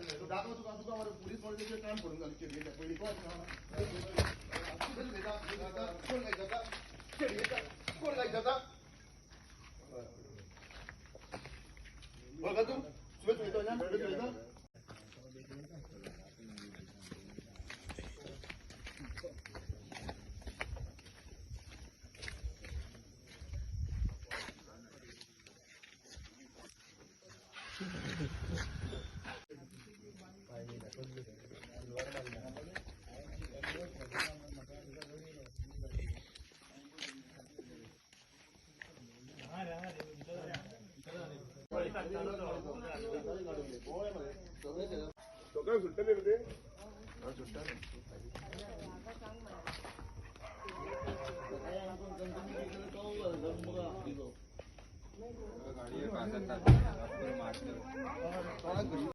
दाखव तुका तुका मरे पुलीस मरे कान पडून घालू चेडयेच्या पयलीं कोण कोण लायक जाता चेडयेच्या कोण लायक जाता वळखा तूं सुबेत उलयता ना सुबेत उलयता. सकाळी सुट्टले रे ते गाडी मारले.